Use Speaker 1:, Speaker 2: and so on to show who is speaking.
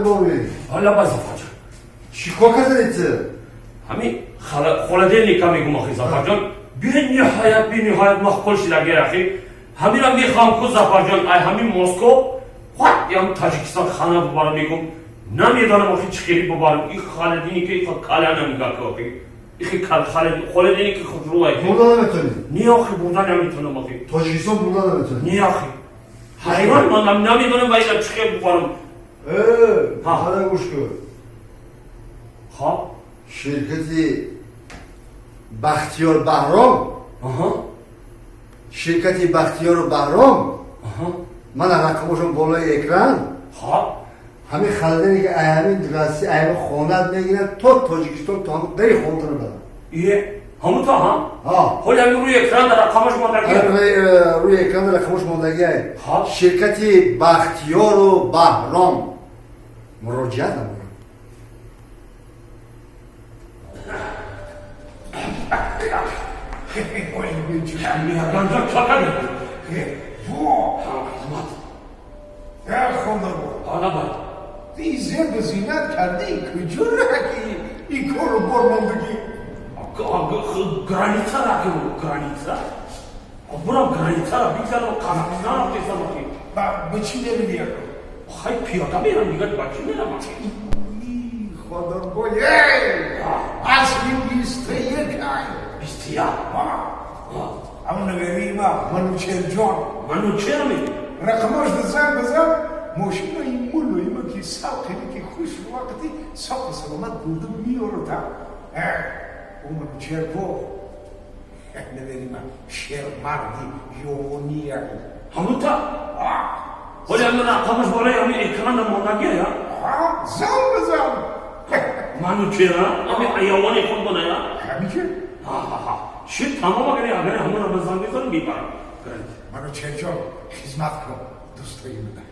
Speaker 1: Боби.
Speaker 2: Ҳола ба Зафарҷон.
Speaker 1: Чӣ кор кардед?
Speaker 2: Ҳамин холодильника мегум, ахи, Зафарҷон, бениҳоят, бениҳоят маъқул шидаги, ахи. Ҳамира мехоҳам ку, Зафарҷон, ай ҳамин Москов худ ям Таҷикистон хана бубарам, мегум. Намедонам, охи, чӣ хели бубарам и холодильника, и калана мега ку, охи. Ихи холодильники хушрӯ, ахи.
Speaker 1: Бурда наметонӣ?
Speaker 2: Не, охи, бурда наметонам, охи.
Speaker 1: Тоҷикистон бурда наметонӣ?
Speaker 2: Не, охи, ҳайрон мондам, намедонам ва ина чӣ хел бубарам.
Speaker 1: Э,
Speaker 2: Ҳа.
Speaker 1: ҳара гӯш кун.
Speaker 2: Хоб.
Speaker 1: Ширкати Бахтиёр Баҳром, ширкати Бахтиёру Баҳром, мана рақамошон болои экран. Ҳамин холодильника ай ҳамин Россия, ай ҳамин хонат мегирад то Тоҷикистон, то ҳамин дари хонатон мебарад.
Speaker 2: Е, ҳамун то ҳа?
Speaker 1: Ҳа.
Speaker 2: Ҳоли ҳамин рӯи экран дар рақамаш мондагӣ.
Speaker 1: Рӯи экран рақамош мондагиай.
Speaker 2: Ҳа.
Speaker 1: Ширкати Бахтиёру Баҳром, муроҷиат намоед.
Speaker 2: Меҳрибонҷон, чо кардем?
Speaker 3: Во!
Speaker 2: Хизмат.
Speaker 3: Худо!
Speaker 2: Ҳа, набад.
Speaker 3: Ин зебу зинат кардӣ, куҷо раки ин кору бор мондагӣ?
Speaker 2: Граница раки, граница бурам, границара бигзарам, Қазоқистон рафтесам, ахи.
Speaker 3: Ба чӣ намедиҳ?
Speaker 2: Хай, пиёда мерам дигар, ба чӣ мерам, ахи?
Speaker 3: Худорбой, асли 21 ай.
Speaker 2: 21?
Speaker 3: Ҳамон наверима Манучерҷон.
Speaker 2: Манучерами.
Speaker 3: Рақамош занг бизан, мошинаи мулоима ки савқине ки хуш вақти соқу саломат бурда меёрата. Ӯ Манучер бо наверима шермарди ёвония.
Speaker 2: Ҳамунта ҳоли ҳамин рақамаш болои ҳамин экрана мондагия?
Speaker 3: Занг бизан.
Speaker 2: Манучера ҳамин аявони худ боная.
Speaker 3: Ҳамике.
Speaker 2: Ши, тамом, агари ҳамона ба занг бизанам, мебарам.
Speaker 3: Манучерҷон, хизмат кун дӯстои мана.